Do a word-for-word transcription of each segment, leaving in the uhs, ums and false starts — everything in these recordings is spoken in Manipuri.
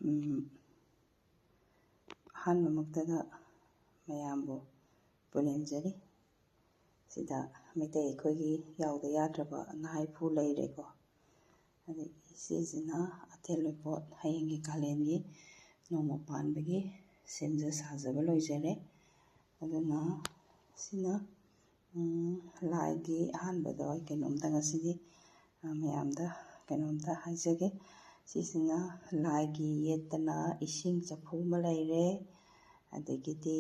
ꯎꯝ, ꯑꯍꯥꯟꯕꯃꯛꯇꯗ ꯃꯌꯥꯝꯕꯨ ꯄꯨꯅꯦꯝꯖꯔꯤ꯫ ꯁꯤꯗ ꯃꯩꯇꯩ ꯑꯩꯈꯣꯏꯒꯤ ꯌꯥꯎꯗ ꯌꯥꯗ꯭ꯔꯕ ꯅꯍꯥꯏꯐꯨ ꯂꯩꯔꯦꯀꯣ꯫ ꯑꯗꯒꯤ ꯁꯤꯁꯤꯅ ꯑꯊꯦꯜ ꯂꯨꯄꯣꯠ, ꯍꯌꯦꯡꯒꯤ ꯀꯥꯂꯦꯟꯒꯤ ꯅꯣꯡꯃ ꯄꯥꯟꯕꯒꯤ ꯁꯦꯝꯖ ꯁꯥꯖꯕ ꯂꯣꯏꯖꯔꯦ꯫ ꯑꯗꯨꯅ ꯁꯤꯅ, ꯎꯝ, ꯂꯥꯏꯒꯤ ꯑꯍꯥꯟꯕꯗ ꯑꯩ ꯀꯩꯅꯣꯝꯇ ꯉꯁꯤꯗꯤ, ꯑ, ꯃꯌꯥꯝꯗ ꯀꯩꯅꯣꯝꯇ ꯍꯥꯏꯖꯒꯦ꯫ ꯁꯤꯁꯤꯅ ꯂꯥꯏꯒꯤ ꯌꯦꯠꯇꯅ ꯏꯁꯤꯡ ꯆꯐꯨ ꯑꯃ ꯂꯩꯔꯦ, ꯑꯗꯒꯤꯗꯤ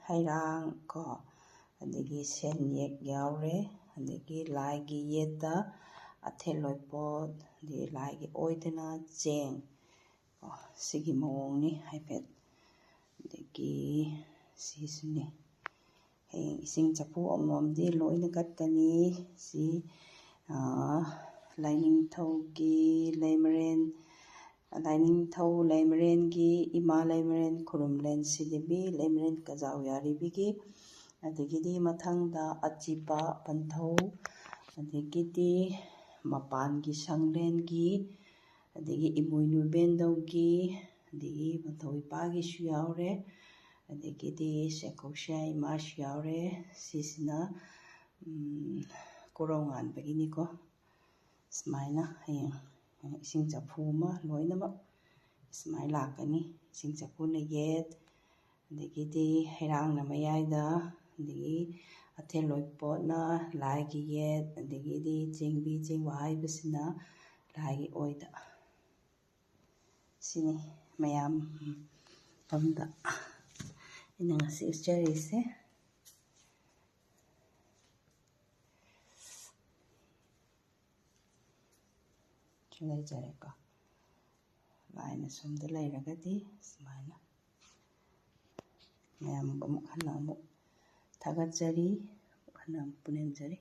ꯍꯩꯔꯥꯡ ꯀꯣ, ꯑꯗꯒꯤ ꯁꯦꯟ ꯌꯦꯛ ꯌꯥꯎꯔꯦ, ꯑꯗꯒꯤ ꯂꯥꯏꯒꯤ ꯌꯦꯠꯇ ꯑꯊꯦꯜ ꯂꯣꯏꯄꯣꯠ, ꯑꯗꯒꯤ ꯂꯥꯏꯒꯤ ꯑꯣꯏꯗꯅ ꯆꯦꯡ ꯀꯣ, ꯁꯤꯒꯤ ꯃꯑꯣꯡꯅꯤ ꯍꯥꯏꯐꯦꯠ꯫ ꯑꯗꯒꯤ ꯁꯤꯁꯨꯅꯤ꯫ ꯍꯌꯦꯡ ꯏꯁꯤꯡ ꯆꯐꯨ ꯑꯃꯃꯝꯗꯤ ꯂꯣꯏꯅ ꯀꯠꯀꯅꯤ꯫ ꯁꯤ, ꯑꯥ, ꯂꯥꯏꯅꯤꯡꯊꯧꯒꯤ ꯂꯩꯃꯔꯦꯟ, ꯂꯥꯏꯅꯤꯡꯊꯧ ꯂꯩꯃꯔꯦꯟꯒꯤ ꯏꯃꯥ ꯂꯩꯃꯔꯦꯟ ꯈꯨꯔꯨꯝꯂꯦꯟ ꯁꯤꯗꯕꯤ ꯂꯩꯃꯔꯦꯟ ꯀꯖꯥꯎ ꯌꯥꯔꯤꯕꯤꯒꯤ, ꯑꯗꯒꯤꯗꯤ ꯃꯊꯪꯗ ꯑꯆꯤꯄꯥ ꯄꯟꯊꯧ, ꯑꯗꯒꯤꯗꯤ ꯃꯄꯥꯟꯒꯤ ꯁꯪꯂꯦꯟꯒꯤ, ꯑꯗꯒꯤ ꯏꯃꯣꯏꯅꯨ ꯏꯕꯦꯟꯗꯧꯒꯤ, ꯑꯗꯒꯤ ꯄꯟꯊꯧ ꯏꯄꯥꯒꯤꯁꯨ ꯌꯥꯎꯔꯦ, ꯑꯗꯒꯤꯗꯤ ꯁꯦꯀꯧꯁꯤꯌꯥ ꯏꯃꯥꯁꯨ ꯌꯥꯎꯔꯦ꯫ ꯁꯤꯁꯤꯅ, ꯎꯝ, ꯀꯣꯔꯧ ꯉꯥꯟꯕꯒꯤꯅꯤꯀꯣ꯫ ꯁꯨꯃꯥꯏꯅ ꯍꯌꯦꯡ ꯏꯁꯤꯡ ꯆꯐꯨ ꯑꯃ ꯂꯣꯏꯅꯃꯛ ꯁꯨꯃꯥꯏꯅ ꯂꯥꯛꯀꯅꯤ꯫ ꯏꯁꯤꯡ ꯆꯐꯨꯅ ꯌꯦꯠ, ꯑꯗꯒꯤꯗꯤ ꯍꯩꯔꯥꯡꯅ ꯃꯌꯥꯏꯗ, ꯑꯗꯒꯤ ꯑꯊꯦꯜ ꯂꯣꯏꯄꯣꯠꯅ ꯂꯥꯏꯒꯤ ꯌꯦꯠ, ꯑꯗꯒꯤꯗꯤ ꯆꯦꯡꯕꯤ ꯆꯦꯡꯋꯥ ꯍꯥꯏꯕꯁꯤꯅ ꯂꯥꯏꯒꯤ ꯑꯣꯏꯗ꯫ ꯁꯤꯅꯤ ꯃꯌꯥꯝ ꯃꯐꯝꯗ ꯑꯩꯅ ꯉꯁꯤ ꯎꯠꯆꯔꯤꯁꯦ꯫ ꯁꯤ ꯂꯩꯖꯔꯦꯀꯣ꯫ ꯂꯥꯏꯅ ꯁꯣꯝꯗ ꯂꯩꯔꯒꯗꯤ ꯁꯨꯃꯥꯏꯅ ꯃꯌꯥꯝ ꯑꯃꯨꯛ ꯍꯟꯅ ꯑꯃꯨꯛ ꯊꯥꯒꯠꯆꯔꯤ, ꯑꯃꯨꯛ ꯍꯟꯅ ꯑꯃꯨꯛ ꯄꯨꯅꯦꯝꯖꯔꯤ꯫